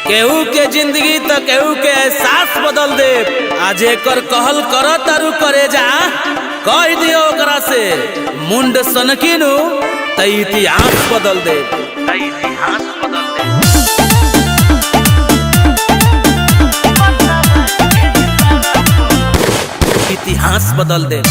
केहू के जिंदगी तो केहू के एहसास बदल दे। आज एकर कहल कर तारू करे जा, कह दियो ओकरा से मुंड सनकिनु त इतिहास बदल दे। इतिहास बदल दे। इतिहास बदल दे।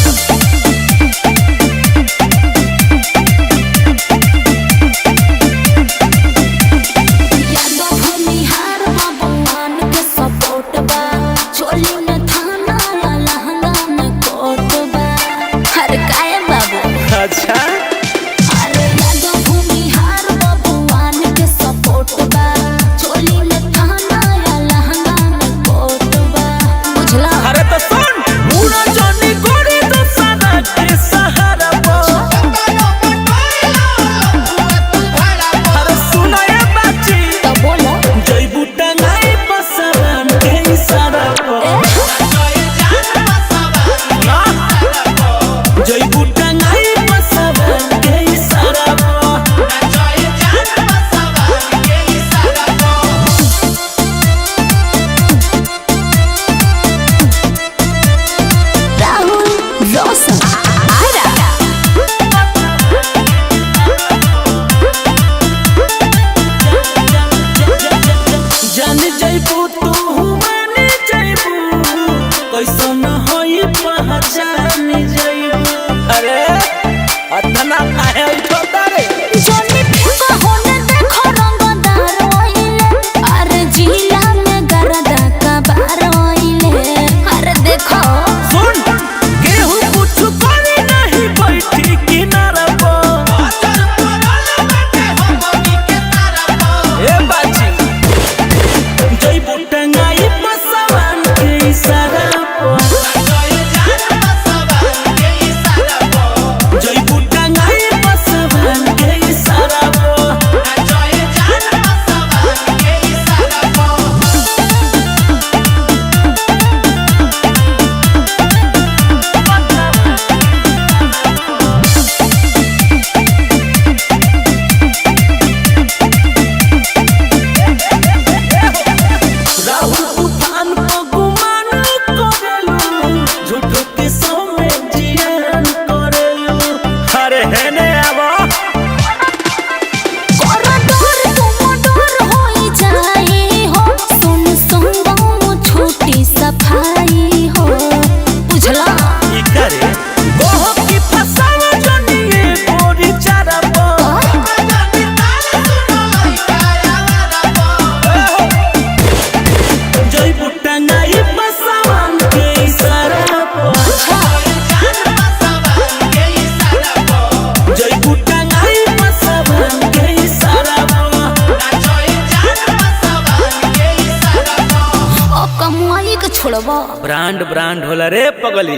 अच्छा अरे यादव भूमिहार बबुआन के सपोर्ट बा, चोली में थाना या लहंगा में कोट बा, बुझला। अरे तो सुन पूरा जानी गोरी तो सादा के सहारा बा। अरे सुना ये बाची तो बोलो जइबू टंगाई बसवन के इशारा पर। जइबू टंगाई बसवन के इशारा पर। राहुल रोशन आरा। जान जइबू तू माने जइबू कैसन होई पहचान जइबू। अरे अतना काहे ऐठो तारे जोनी फेंको होने देखो रंगदार ओइले, अरे जिला में गरदा कबार ओइले, अरे देखो। सुन केहू कुछ करे नहीं बैठी किनारा पर। ए बाची जइबू टंगाई बसवन के इशारा पर। जइबू टंगाई बसवन के इशारा पर। राहुल तूफान को गुमान करेलू, झूठो के सौमे जियान करेलू। अरे हेने आवा कोरा डोर तुम डोर होई जाए हो, सुन सुन छोटी सफाई हो, बुझला। ई करे गोह की फसावा जनिए बोरी चारा पर। जइबू टंगाई बसवन के इशारा पर। जइबू टंगाई बसवन के इशारा पर। अब कमुआई के छोड़बा। ब्रांड ब्रांड होला रे पगली।